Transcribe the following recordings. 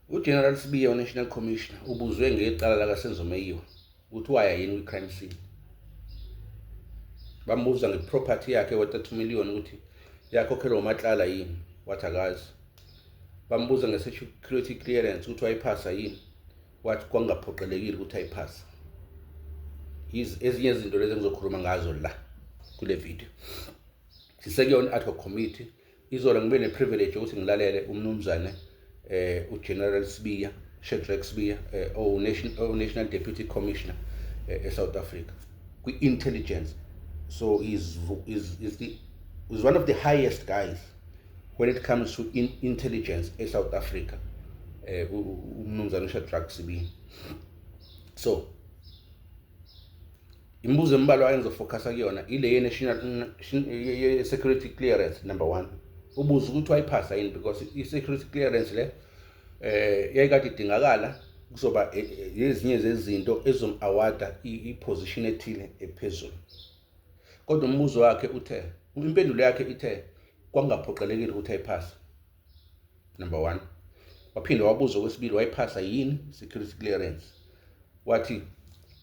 UGeneral Sibiya weNational Commissioner ubuzwe ngecala lakaSenzo Meyiwa ukuthi waya yini kwi-crime scene. Bambuza nge-property yakhe we-32 million ukuthi yakhokhelwa uMatlala yini, wathi akazi. Bambuza nge-security clearance ukuthi wayiphasa yini, wathi kwakungaphoqelekile ukuthi ayiphase. Ezinye izinto lezi engizokhuluma ngazo la kule video. Sisekuyona i-ad hoc committee. Izolo ngibe ne-privilege yokuthi ngilalele umnumzane uGeneral Sibiya, Shadrack Sibiya, owu-National Deputy Commissioner eSouth Africa kwi-intelligence. So he's one of the highest guys when it comes to intelligence eSouth Africa, umnumzane uShadrack Sibiya. So imibuzo embalwa engizofocusa kuyona ile ye-national ye-security clearance. Number one, ubuza ukuthi wayiphasa yini, because i-security clearance le yayikade idingakala, kuzoba ezinye zezinto ezom-awarda i-position ethile ephezulu. Kodwa umbuzo wakhe uthe, impendulo yakhe ithe kwakungaphoqelekile ukuthi ayiphase. Number one. Waphinde wabuza okwesibili, wayiphasa yini security clearance? Wathi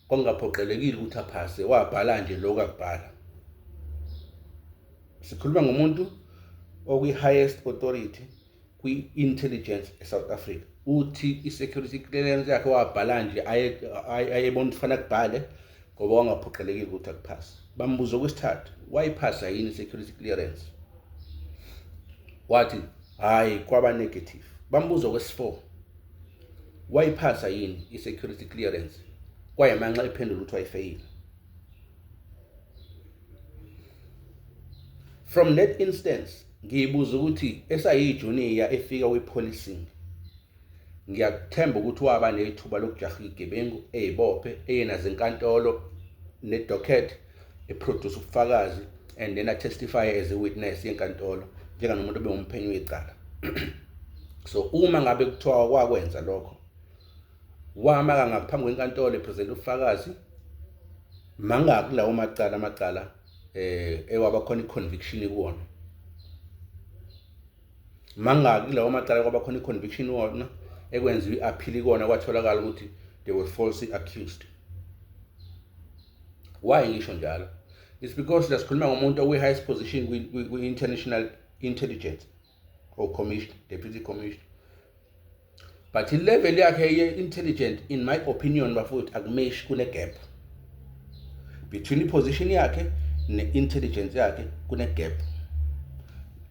kwakungaphoqelekile ukuthi aphase, wabhala nje lokhu akubhala. Sikhuluma ngomuntu okwi-highest authority kwi-intelligence eSouth Africa, uthi i-security clearance yakhe wabhala nje ayebona ukuthi fanele akubhale ngoba wangaphoqelekile ukuthi akuphase. Bambuza okwesithathu, wayiphasa yini i-security clearance? Wathi hayi, kwaba negative. Bambuza okwesi-4, wayiphasa yini i-security clearance? Kwayimanxa iphendula ukuthi wayifeyila. From that instance ngiyibuza ukuthi esayijunior efika kwi-policing, ngiyakuthemba ukuthi waba nethuba lokujaha igebengu eyibophe eye nazenkantolo ne-docket, eproduce ubufakazi and then atestify as a witness yenkantolo njenganomuntu obewumphenyi wecala. So uma ngabe kuthiwa kwakwenza lokho, wama kangaphambi kwenkantolo epresent ubufakazi, mangaki lawo macala amacala ewaba khona i-conviction kuwona? Mangaki lawo macala kwaba khona i-conviction kuwona, ekwenziwa i-appeal kona, kwatholakala ukuthi they were falsely accused? Why ngisho njalo? It's because la sikhuluma ngomuntu okwi-highest position kwi-international intelligence or commissioner, deputy commissioner, but i-level yakhe ye-intelligent, in my opinion bafowethu, akumeshi, kune-gap between i-position yakhe ne-intelligence yakhe, kune-gap.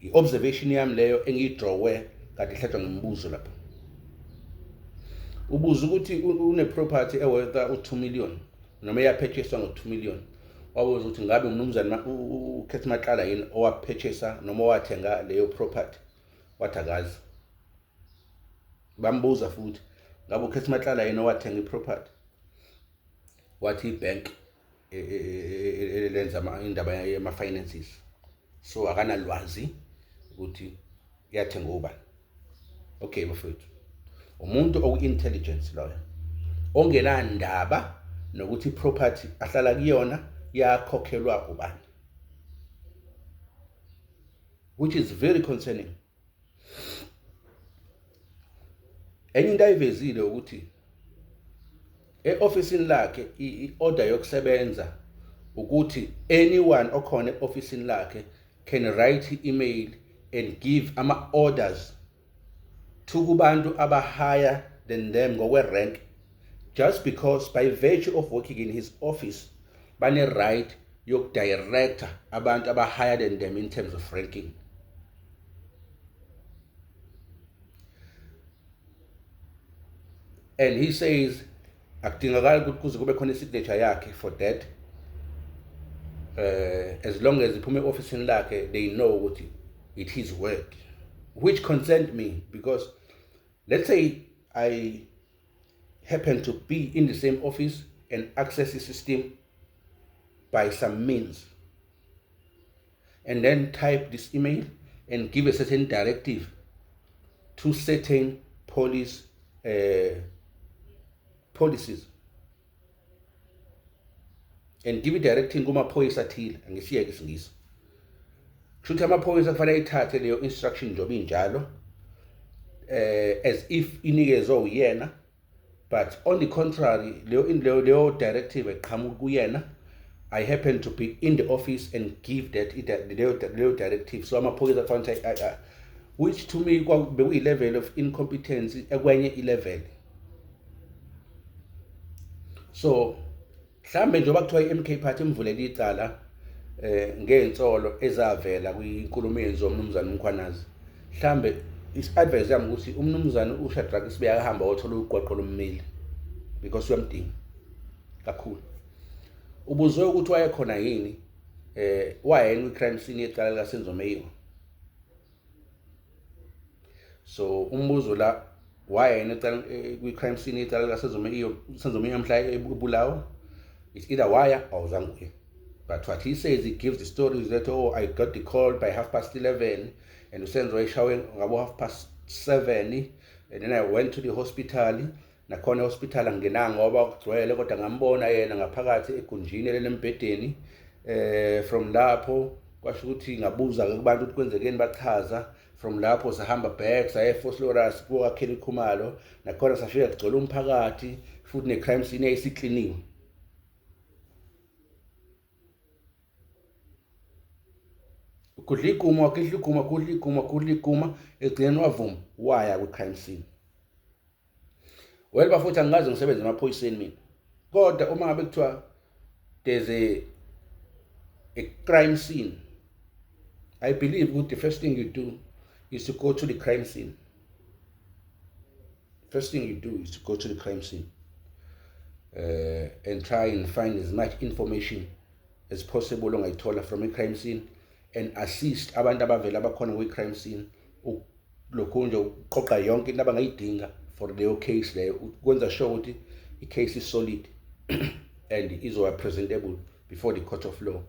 I-observation yami leyo engiyidrawe kade ihlatshwa ngemibuzo lapha. Ubuza ukuthi une-property eworth u-2 million noma eyapurchaswa ngo-2 million. Wabuza ukuthi ngabe umnumzane uCat Matlala yini owapurchasa noma owathenga leyo property, wathi akazi. Bambuza futhi, ngabe uCat Matlala yini owathenga i-property? Wathi i-bank elenza indaba yama-finances, so akanalwazi ukuthi iyathenga ubani. Okay bafowethu, umuntu oku-intelligence loyo ongenandaba nokuthi i-property ahlala kuyona yakhokhelwa ubani, which is very concerning. Enye into ayivezile ukuthi e-ofisini lakhe i-order yokusebenza ukuthi anyone okhona e-ofisini lakhe can write email and give ama-orders to kubantu aba-higher than them ngokwe-rank, just because by virtue of working in his office bane-right yokudirecta abantu aba-higher than them in terms of ranking. And he says akudingakali ukuthi kuze kube khona isignature yakhe for that, as long as iphume e-ofisini lakhe, they know ukuthi it his work, which concerned me because let's say I happen to be in the same office and access the system by some means and then type this email and give a certain directive to certain police policies and give i-directing kumaphoyisa athile, angisiyeke isingisi, kusho ukuthi amaphoyisa kufanele ayithathe leyo instruction njengoba injalo. as if inikezwe uyena, but on the contrary, leyo directive eqhamuka kuyena. I happen to be in the office and give that leyo directive, so amaphoyisa kufanele, which to me bekuyi-level of incompetence ekwenye i-level. So mhlambe njengoba kuthiwa i-MK Party imvulele icala ngey'nsolo ezavela kwinkulumo eyenziwa umnumzane uMkhwanazi, mhlambe is-advice yami ukuthi umnumzane uShadrack Sibiya akahamba wothola uqweqwe lommeli, because uyamdinga kakhulu. Ubuzwe ukuthi wayekhona yini, wayena kwi-crime scene yecala likaSenzo Meyiwa. So umbuzo la, wayena ecala kwi-crime scene yecala likaSenzo Meyiwa, Senzo Meyiwa mhla ebulawa? It's either waya awuzange uye. But what he says, he gives the stories that, oh, I got the call by 11:30 and uSenzo wayeshawe ngabo 7:30, and then I went to the hospital. Nakhona ehospital angingenanga ngoba kugcwele, kodwa ngambona yena ngaphakathi egunjini elele embhedeni. From lapho kwasho ukuthi ngabuza ke kubantu ukuthi kwenzekeni, bachaza. From lapho sahamba back, saya eVosloorus kukaKelly Khumalo, nakhona safika kugcwele umphakathi futhi ne-crime scene yayisikliniwe. Kudla iguma, wakudla iguma, kudla iguma, kudla iguma, ekugcineni wavuma waya kwi-crime scene. Well bafowethu, angikaze ngisebenze emaphoyiseni mina, kodwa uma ngabe kuthiwa there's a crime scene, I believe ukuthi the first thing you do is to go to the crime scene. First thing you do is to go to the crime scene and try and find as much information as possible ongayithola from i-crime scene and assist abantu abavele abakhona kwi-crime scene lokhu nje ukuqoqa yonke into abangayidinga for leyo case leyo, ukwenza sure ukuthi i-case is solid and izoba presentable before the court of law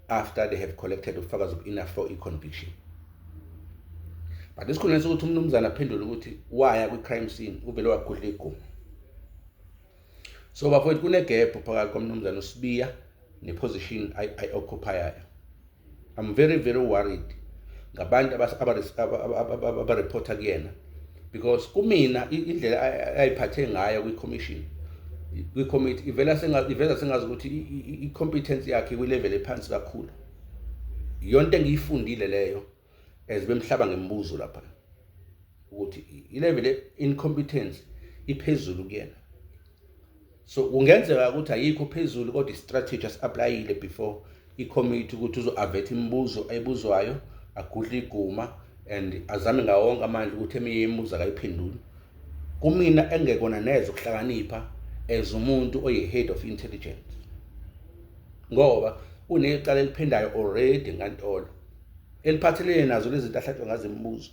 after they have collected ubufakazi of enough for i-conviction. But isikhundleni sokuthi umnumzane aphendule ukuthi waya kwi-crime scene, uvele wagudla iguma. So bafowethu, kune-gap phakathi komnumzane uSibiya ne-position ayi-occupyayo. I'm very very worried ngabantu abareporta kuyena, because kumina indlela ayiphathe ngayo kwi-commission, kwi-committee, ivela sengazi, iveza sengazi ukuthi i-competence yakhe kwi-level ephansi kakhulu. Yonke engiyifundile leyo as bemhlaba ngembuzo lapha, ukuthi i-level incompetence iphezulu kuyena. So kungenzeka ukuthi ayikho phezulu, kodwa i-strategy asi-applyile before i-committee ukuthi uzo-avert imibuzo ayibuzwayo, agudle iguma and azame ngawo wonke amandla ukuthi eminye imibuzo akayiphenduli. Kumina engekona neze ukuhlakanipha as umuntu oyi-head of intelligence, ngoba unecala eliphendayo already enkantolo eliphathelene nazo lezi zinto ahlatshwa ngazo imibuzo,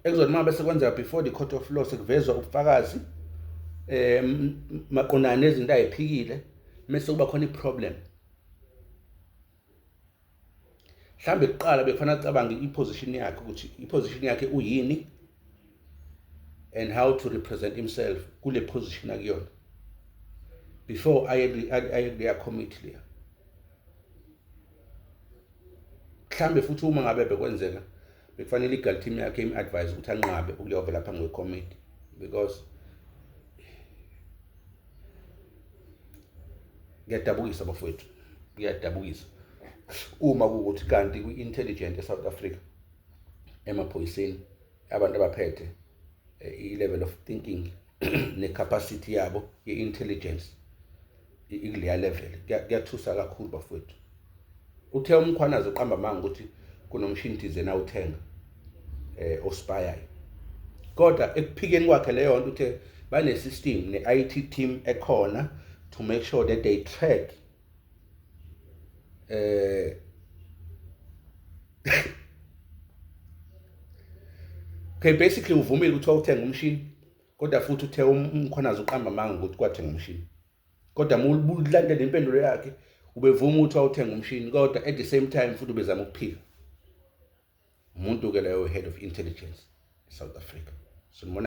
ekuzothi uma bese kwenzeka before the court of law sekuvezwa ubufakazi maqondana nezinto ayiphikile, mase kuba khona i-problem. Mhlambe kuqala bekufanele acabange i-position yakhe, ukuthi i-position yakhe uyini and how to represent himself kule position akuyona before aye kuleya committee leya. Mhlambe futhi uma ngabe bekwenzeka, bekufanele i-legal team yakhe im-advise ukuthi anqabe ukuyovela phambi kwe-committee, because kuyadabukisa bafowethu, kuyadabukisa uma kuwukuthi kanti kwi-intelligent e-South Africa, emaphoyiseni, abantu abaphethe, i-level of thinking ne-capacity yabo ye-intelligence ikuleya level. Kuyathusa kakhulu bafowethu. Uthe uMkhwanazi uqamba amanga ukuthi kunomshini thizeni awuthenga ospyayo, kodwa ekuphikeni kwakhe leyo nto uthe bane-system ne-IT team ekhona to make sure that they track. Okay, basically uvumile ukuthi wawuthenga umshini, kodwa futhi uthe uMkhwanazi uqamba amanga ukuthi kwathenga umshini, kodwa uma ulandela impendulo yakhe ubevuma ukuthi wawuthenga umshini, kodwa at the same time futhi ubezama ukuphika. Umuntu-ke leyo head of intelligence eSouth Africa. Sanibona.